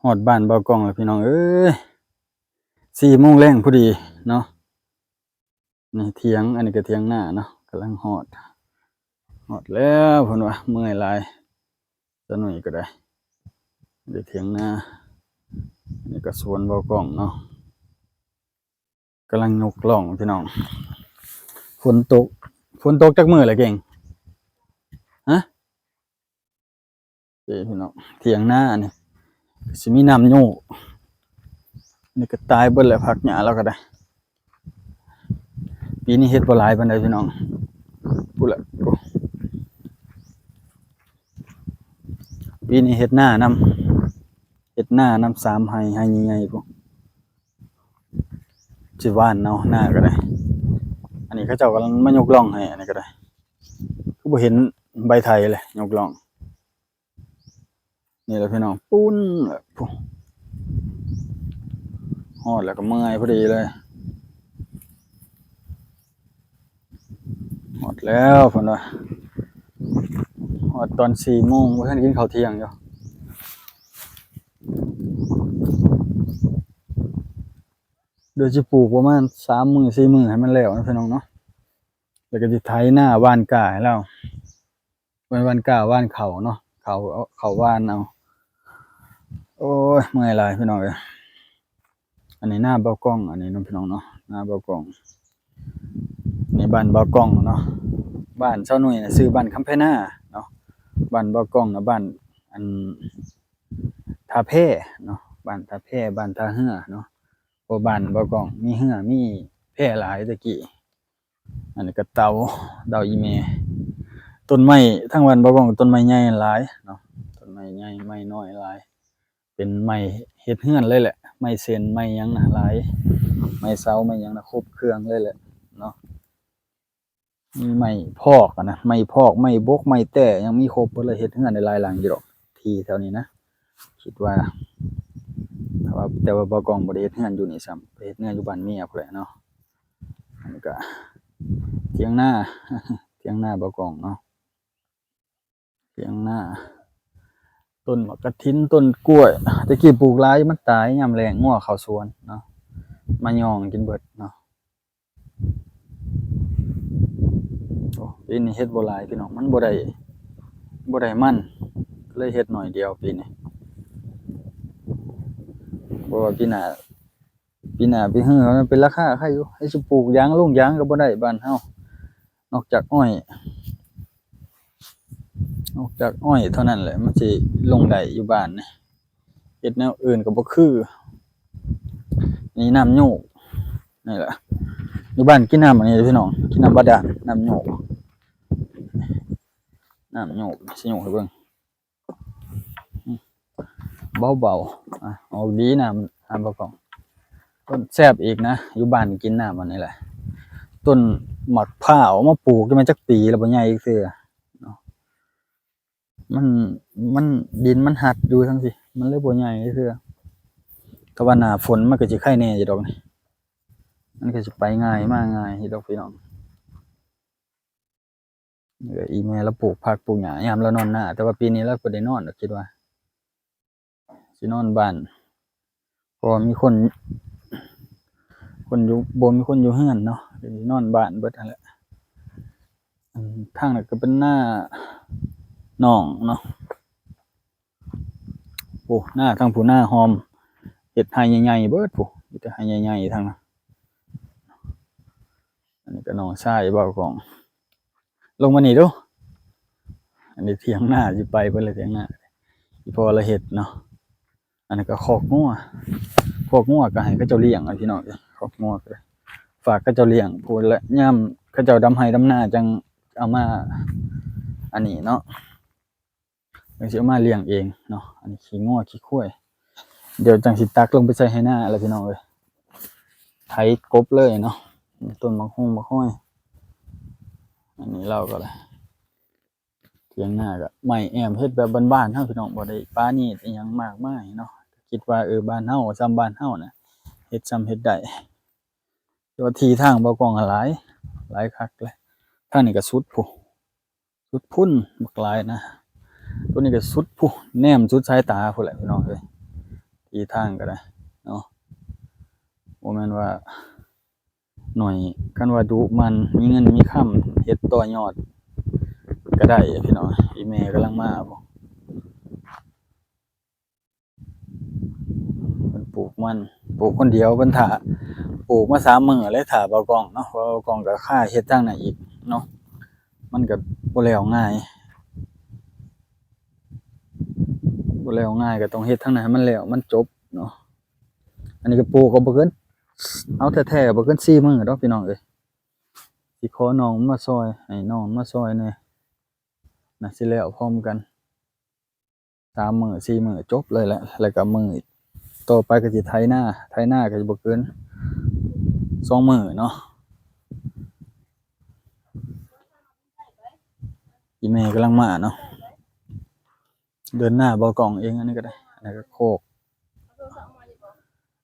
ຮອດບ້ານບ່າວກ້ອງແລ້ວພີ່ນ້ອງເອີຍ ສີ່ໂມງແລງພໍດີເນາະ. ນີ້ຖຽງ ອັນນີ້ກໍຖຽງນາເນາະ ກຳລັງຮອດ ຮອດແລ້ວເພິ່ນວ່າ ເມື່ອຍຫຼາຍ ສາວໜຸ່ຍກໍໄດ້ ໄດ້ຖຽງນາ. ນີ້ກໍສວນບ່າວກ້ອງເນາະ ກຳລັງຍົກລ່ອງພີ່ນ້ອງ. ຝົນຕົກ ຝົນຕົກຈັກມື້ແລ້ວເກັ່ງ ຮະ? ເອີ ພີ່ນ້ອງ ຖຽງນາອັນນີ້ຊິມີນ້ຳໂຍກ ອັນນີ້ກໍຕາຍເບິດແລ້ວ ຜັກຫຍ້າລາວກໍໄດ້. ປີນີ້ເຮັດບໍ່ຫຼາຍປານໃດພີ່ນ້ອງ ພຸ້ນລະ ປີນີ້ເຮັດນານຳ ເຮັດນານຳສາມໄຮ່ ໄຮ່ໃຫຍ່ໆພຸ້ນ ຊິຫວ່ານເອົານາກໍໄດ້. ອັນນີ້ເຂົາເຈົ້າກຳລັງມາຍົກລ່ອງໃຫ້ ອັນນີ້ກໍໄດ້ ຄືບໍ່ເຫັນໃບໄຖເລີຍ ຍົກລ່ອງ. ນີ້ແຫຼະພີ່ນ້ອງ ປຸ້ນແຫຼະ ພຸ້ນ ຮອດແລ້ວກໍເມື່ອຍພໍດີເລີຍ. ຮອດແລ້ວເພິ່ນວ່າ ຮອດຕອນສີ່ໂມງ ບໍ່ທັນກິນເຂົ້າທ່ຽງຢູ່. ດຽວຊິປູກປະມານສາມມື້ສີ່ມື້ໃຫ້ມັນແລ້ວນະພີ່ນ້ອງເນາະ ແລ້ວກໍຊິໄຖນາຫວ່ານກ້າໃຫ້ລາວ ຫວ່ານກ້າຫວ່ານເຂົ້າເນາະ ເຂົ້າ ເຂົ້າຫວ່ານເອົາ. ໂອ້ຍ ເມື່ອຍຫຼາຍພີ່ນ້ອງເອີຍ. ອັນນີ້ນາບ່າວກ້ອງ ອັນນີ້ເນາະພີ່ນ້ອງເນາະ ນາບ່າວກ້ອງ ນີ້ບ້ານບ່າວກ້ອງເນາະ. ບ້ານສາວໜຸ່ຍນະຊື່ບ້ານຄຳແພນາເນາະ ບ້ານບ່າວກ້ອງນະ ບ້ານ ອັນ ທ່າແພເນາະ ບ້ານທ່າແພ ບ້ານທ່າເຮືອເນາະ ເພາະບ້ານບ່າວກ້ອງມີເຮືອມີແພຫຼາຍແຕ່ກີ້. ອັນນີ້ກໍເຕົາ ເຕົາອີ່ແມ່ ຕົ້ນໄມ້ທາງບ້ານບ່າວກ້ອງ ຕົ້ນໄມ້ໃຫຍ່ຫຼາຍເນາະ ຕົ້ນໄມ້ໃຫຍ່ໄມ້ນ້ອຍຫຼາຍ ເປັນໄມ້ເຮັດເຮືອນເລີຍແຫຼະ ໄມ້ເຊັ່ນໄມ້ຫຍັງນະຫຼາຍ ໄມ້ເສົາໄມ້ຫຍັງນະຄົບເຄື່ອງເລີຍແຫຼະເນາະ. ມີໄມ້ພອກນະ ໄມ້ພອກ ໄມ້ບົກ ໄມ້ແຕ້ ຍັງມີຄົບເບິດເລີຍ ເຮັດເຮືອນໄດ້ຫຼາຍຫຼັງຢູ່ດອກ ທີ່ແຖວນີ້ນະ ຄິດວ່າ. ແຕ່ວ່າ ແຕ່ວ່າບ່າວກ້ອງບໍ່ໄດ້ເຮັດເຮືອນຢູ່ນີ້ຊ້ຳ ໄປເຮັດເຮືອນຢູ່ບ້ານເມຍພຸ້ນແຫຼະເນາະ. ອັນນີ້ກະຖຽງນາ ຖຽງນາບ່າວກ້ອງເນາະ ຖຽງນາ ຕົ້ນໝາກກະຖິນ ຕົ້ນກ້ວຍ ແຕ່ກີ້ປູກຫຼາຍ ມັນຕາຍຍາມແລ້ງ ງົວເຂົ້າສວນເນາະ ມາຍ່ອງກິນເບິດເນາະ. ໂອ້ ປີນີ້ເຮັດບໍ່ຫຼາຍພີ່ນ້ອງ ມັນບໍ່ໄດ້ ບໍ່ໄດ້ມັນ ເລີຍເຮັດໜ້ອຍດຽວປີນີ້ ບໍ່ວ່າປີໜ້າ ປີໜ້າປີຮືມັນເປັນລາຄາໄຄຢູ່ ໃຫ້ຊິປູກຢາງລົງຢາງກໍບໍ່ໄດ້ບ້ານເຮົາ ນອກຈາກອ້ອຍ ນອກຈາກອ້ອຍເທົ່ານັ້ນແຫຼະ ມັນຊິລົງໄດ້ຢູ່ບ້ານນີ້ ເຮັດແນວອື່ນກໍບໍ່ຄື. ນີ້ນ້ຳໂຍກ ນີ້ແຫຼະ ຢູ່ບ້ານກິນນ້ຳອັນນີ້ເດ້ພີ່ນ້ອງ ກິນນ້ຳບາດານ ນ້ຳໂຍກ ນ້ຳໂຍກ ຊິໂຍກໃຫ້ເບິ່ງ ເບົາໆ ອາ ອອກດີນ້ຳ ນ້ຳບໍ່ກອງ ຕົ້ນແຊບອີກນະ ຢູ່ບ້ານກິນນ້ຳອັນນີ້ແຫຼະ. ຕົ້ນໝາກພ້າວມາປູກໄດ້ແມ່ນຈັກປີແລ້ວ ບໍ່ໃຫຍ່ຈັກເທື່ອເນາະ ມັນ ມັນ ດິນມັນຮັດຢູ່ຈັ່ງຊີ້ ມັນເລີຍບໍ່ໃຫຍ່ຈັກເທື່ອ. ແຕ່ວ່າໜ້າຝົນມັນກໍຊິໄຄແດ່ຢູ່ດອກນີ້ ມັນກໍຊິໄປງ່າຍມາງ່າຍຢູ່ດອກພີ່ນ້ອງ. ອີ່ແມ່ລາວປູກຜັກປູກຫຍ້າຍາມລາວນອນນາ ແຕ່ວ່າປີນີ້ລາວບໍ່ໄດ້ນອນດອກ ຄິດວ່າຊິນອນບ້ານ ເພາະວ່າມີຄົນ ຄົນຢູ່ ບໍ່ມີຄົນຢູ່ເຮືອນເນາະ ກໍຊິນອນບ້ານເບິດຫັ້ນແຫຼະ. ອັນທາງນັ້ນກໍເປັນນານ້ອງເນາະ. ໂອ້ ນາທາງພຸ້ນນາຫອມ ເຮັດໄຮ່ໃຫຍ່ໆເບິດພຸ້ນ ມີແຕ່ໄຮ່ໃຫຍ່ໆທາງນັ້ນ. ອັນນີ້ກໍນ້ອງຊາຍບ່າວກອງ ລົງມານີ້ດູ ອັນນີ້ຖຽງນາ ຊິໄປເບິດແລ້ວຖຽງນາ ອີ່ພໍ່ລາວເຮັດເນາະ. ອັນນີ້ກໍຄອກງົວ ຄອກງົວກໍໃຫ້ເຂົາເຈົ້າລ້ຽງ ພີ່ນ້ອງເອີຍ ຄອກງົວກໍຝາກເຂົາເຈົ້າລ້ຽງພຸ້ນແຫຼະ ຍາມເຂົາເຈົ້າດຳໄຮ່ດຳນາຈັ່ງເອົາມາ ອັນນີ້ເນາະ ຈັ່ງຊິເອົາມາລ້ຽງເອງເນາະ. ອັນນີ້ຂີ້ງົວຂີ້ຄວາຍ ດຽວຈັ່ງຊິຕັກລົງໄປໃສ່ໄຮ່ນາແລ້ວພີ່ນ້ອງເອີຍ ໄຖກົບເລີຍເນາະ. ຕົ້ນໝາກຮຸ່ງໝາກຮອຍ ອັນນີ້ລາວກໍໄດ້ ຖຽງນາກໍໄມ້ແອ້ມ ເຮັດແບບບ້ານໆເຮົາພີ່ນ້ອງ ບໍ່ໄດ້ປານີດອີ່ຫຍັງມາກມາຍເນາະ. ຄິດວ່າ ເອີ ບ້ານເຮົາ ຊ່ຳບ້ານເຮົານະ ເຮັດຊ່ຳເຮັດໄດ້ ແຕ່ວ່າທີ່ທາງບ່າວກອງຫັ້ນຫຼາຍ ຫຼາຍຄັກເລີຍ. ທາງນີ້ກໍສຸດພຸ້ນ ສຸດພຸ້ນ ບັກຫຼາຍນະ ໂຕນີ້ກໍສຸດພຸ້ນ ແນມສຸດສາຍຕາພຸ້ນແຫຼະພີ່ນ້ອງເອີຍ. ທີ່ທາງກໍໄດ້ເນາະ ບໍ່ແມ່ນວ່າໜ້ອຍ. ຄັນວ່າດຸໝັ່ນ ມີເງິນມີຄຳ ເຮັດຕໍ່ຍອດກໍໄດ້ພີ່ນ້ອງ. ອີ່ແມ່ກຳລັງມາພຸ້ນ ເພິ່ນປູກມັນ ປູກຄົນດຽວ. ເພິ່ນຖ້າ ປູກມາສາມມື້ແລ້ວ ຖ້າບ່າວກ້ອງເນາະ ເພາະວ່າບ່າວກ້ອງກໍຄາເຮັດທາງນັ້ນອີກເນາະ ມັນກໍບໍ່ແລ້ວງ່າຍ ບໍ່ແລ້ວງ່າຍ ກໍຕ້ອງເຮັດທາງນັ້ນໃຫ້ມັນແລ້ວ ມັນຈົບເນາະ. ອັນນີ້ກໍປູກກໍບໍ່ເກີນ ເອົາແທ້ໆ ບໍ່ເກີນສີ່ມື້ດອກພີ່ນ້ອງເອີຍ. ຊິຂໍນ້ອງມາຊ່ອຍ ໃຫ້ນ້ອງມາຊ່ອຍແດ່ ໜ້າຊິແລ້ວພ້ອມກັນ ສາມມື້ສີ່ມື້ຈົບເລີຍແຫຼະ. ແລ້ວກໍມື້ຕໍ່ໄປກໍຊິໄຖນາ ໄຖນາກໍຊິບໍ່ເກີນສອງມື້ເນາະ. ອີ່ແມ່ກຳລັງມາເນາະ ເດີນໜ້າບ່າວກ້ອງເອງ. ອັນນີ້ກໍໄດ້ ອັນນັ້ນກໍຄອກ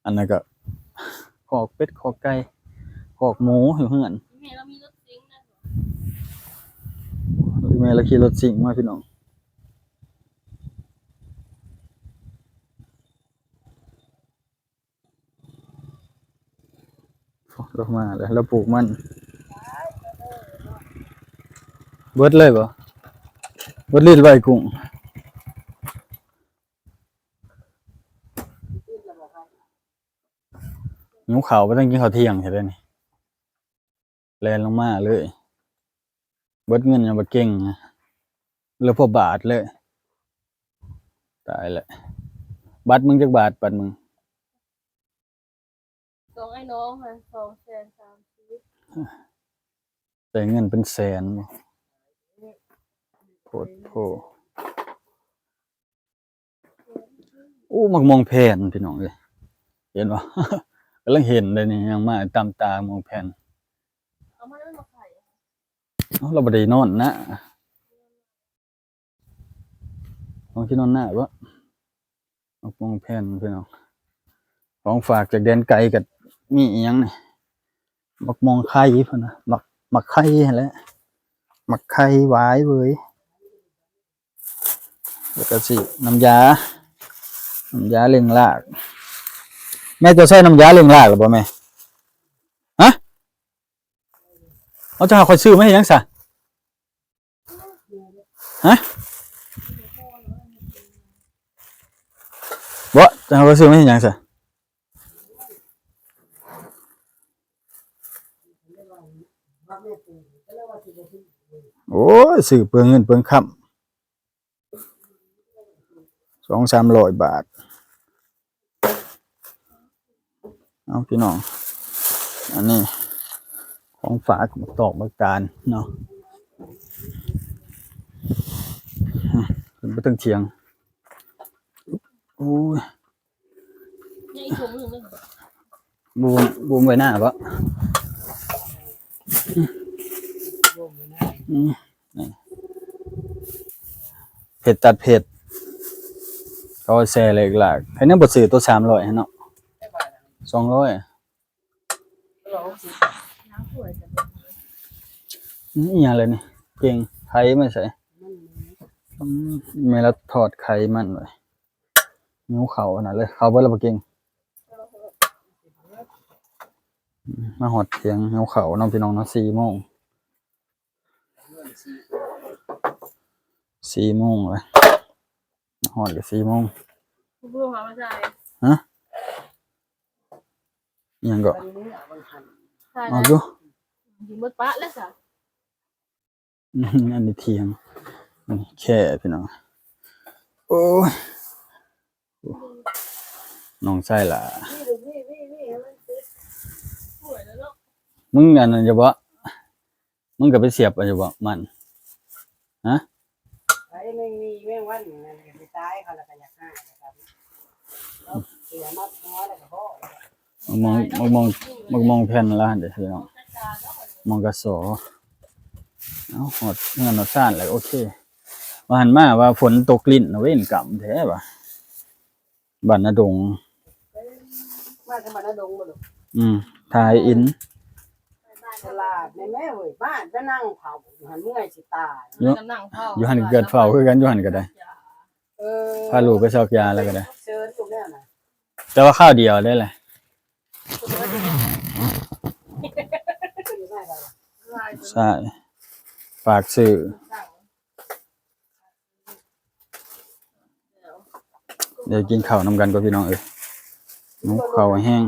ອັນນັ້ນກໍຄອກເປັດຄອກໄກ່ ຄອກໝູຢູ່ເຮືອນ. ແມ່ລາວຂີ່ລົດຊິງມາພີ່ນ້ອງ. ໂອ້ ລາວມາແລ້ວ ລາວປູກມັນ ເບິດເລີຍບໍ່? ເບິດລີດໄວ້ກຸ້ງ ຫິວເຂົ້າ ບໍ່ທັນກິນເຂົ້າທ່ຽງເທື່ອເດນີ້. ແລ່ນລົງມາເລີຍ ເບິດເງິນຫຍັງບໍ່ເກັ່ງນະ ເຫຼືອພໍບາດເລີຍ. ຕາຍແລ້ວ ບັດມຶງຈັກບາດ? ບັດມຶງ ສອງອ້າຍນ້ອງຫັ້ນ ສອງແສນສາມສິບ ໃຊ້ເງິນເປັນແສນ ໂພດໂພ. ໂອ້ ໝາກມ່ວງແຜ່ນພີ່ນ້ອງເອີຍ ເຫັນບໍ່? ກຳລັງເຫັນເດ້ນີ້ ຍ່າງມາຕາມຕາໝາກມ່ວງແຜ່ນ. ເອົາມາແລ້ວມາຂາຍ ເອົ້າ ລາວບໍ່ໄດ້ນອນນະ ນ້ອງຊິນອນນະບໍ່? ໝາກມ່ວງແຜ່ນພີ່ນ້ອງ ຂອງຝາກຈາກແດນໄກກໍມີ. ອີ່ຫຍັງນີ້? ໝາກມ່ວງໄຂ່ເພິ່ນນະ ໝາກ ໝາກໄຂ່ຫັ້ນແຫຼະ ໝາກໄຂ່ຫວາຍເວີຍ. ແລ້ວກໍຊິນ້ຳຢາ ນ້ຳຢາເລັ່ງລາກ. ແມ່ເຈົ້າໃຊ້ນ້ຳຢາເລັ່ງລາກແລ້ວບໍ່ແມ່? ຮະ? ເອົາ ເຈົ້າຫາຂ້ອຍຊື້ມາເຮັດຫຍັງຊະ? ຮະ? ບໍ່ ເຈົ້າຫາຂ້ອຍຊື້ມາເຮັດຫຍັງຊະ? ໂອ້ຍ ຊື້ເປືອງເງິນເປືອງຄຳ ສອງສາມຮ້ອຍບາດ. ເອົາ ພີ່ນ້ອງ ອັນນີ້ຂອງຝາກ ໝາກຕອກ ໝາກຕານເນາະ ຂຶ້ນໄປເທິງຖຽງ. ໂອ້ຍ ຍັງອີກຖົງໜຶ່ງເດີ ບູມ ບູມໄວ້ໜ້າບໍ່? ອືມ ນີ້ ເຜັດຕັດເຜັດ ເຂົາແຊ່ເຫຼັກລາກ. ໃຜຍັງບໍ່ຊື້ໂຕສາມຮ້ອຍຫັ້ນເນາະ? ສອງຮ້ອຍ. ອີ່ຫຍັງລະນີ້? ເກັ່ງໄຂມາໃສ? ອືມ ແມ່ນລະທອດໄຂ່ມັນໄວ້. ຫິວເຂົ້າຂະໜາດເລີຍ ເຂົ້າເບິດແລ້ວບໍ່ເກັ່ງ? ມາຮອດຖຽງຫິວເຂົ້າເນາະ ພີ່ນ້ອງເນາະ ສີ່ໂມງ ສີ່ໂມງແລ້ວ ຮອດກໍສີ່ໂມງ. ຮະ? ອີ່ຫຍັງເກາະ? ເອົາຢູ່ ກິນໝົດປະແລ້ວຊະ. ອືມ ອັນນີ້ຖຽງ ອັນນີ້ແຄ່ພີ່ນ້ອງ. ໂອ້ຍ ນ້ອງຊາຍຫຼ້າ ມຶງອັນນັ້ນຢູ່ບໍ່? ມຶງກໍໄປສຽບເອົາຢູ່ບໍ່ມັນ? ຮະ? ໄອ້ແມງມີແມງວັນນັ້ນກໍຊິຕາຍ ເຂົາລະກໍຢາກຫາຍ ເສຍມັດຫົວແລ້ວກໍພໍ. ໝາກມ່ວງ ໝາກມ່ວງ ໝາກມ່ວງແຜ່ນລະຫັ້ນເດ້ພີ່ນ້ອງ ໝ່ອງກະສໍ. ເອົ້າ ຮອດເຮືອນຮອດຊານແລ້ວ ໂອເຄ. ວ່າຫັ້ນມາວ່າຝົນຕົກລິນເວນກຳແທ້ວ່າ ບ້ານນາດົງ ມາຈາກບ້ານນາດົງບໍ່ລູກ? ອືມ ທ່າຫີນ ສະຫຼາດແນ່ແມ່ເວີຍ ບ້ານຈະນັ່ງເຝົ້າຢູ່ຫັ້ນ ເມື່ອຍຊິຕາຍ. ຢູ່ ກະນັ່ງເຝົ້າ ຢູ່ຫັ້ນກໍເກີດເຝົ້າຄືກັນ ຢູ່ຫັ້ນກໍໄດ້. ເອີ ພາລູກໄປຊອກຢາແລ້ວກໍໄດ້ ເຊີນຢູ່ແລ້ວນະ. ແຕ່ວ່າຄາວດຽວເດ້ແຫຼະ. ໃຊ່ ຝາກຊື້. ດຽວກິນເຂົ້ານຳກັນກ່ອນ ພີ່ນ້ອງເອີຍ. ຫິວເຂົ້າແຮງ.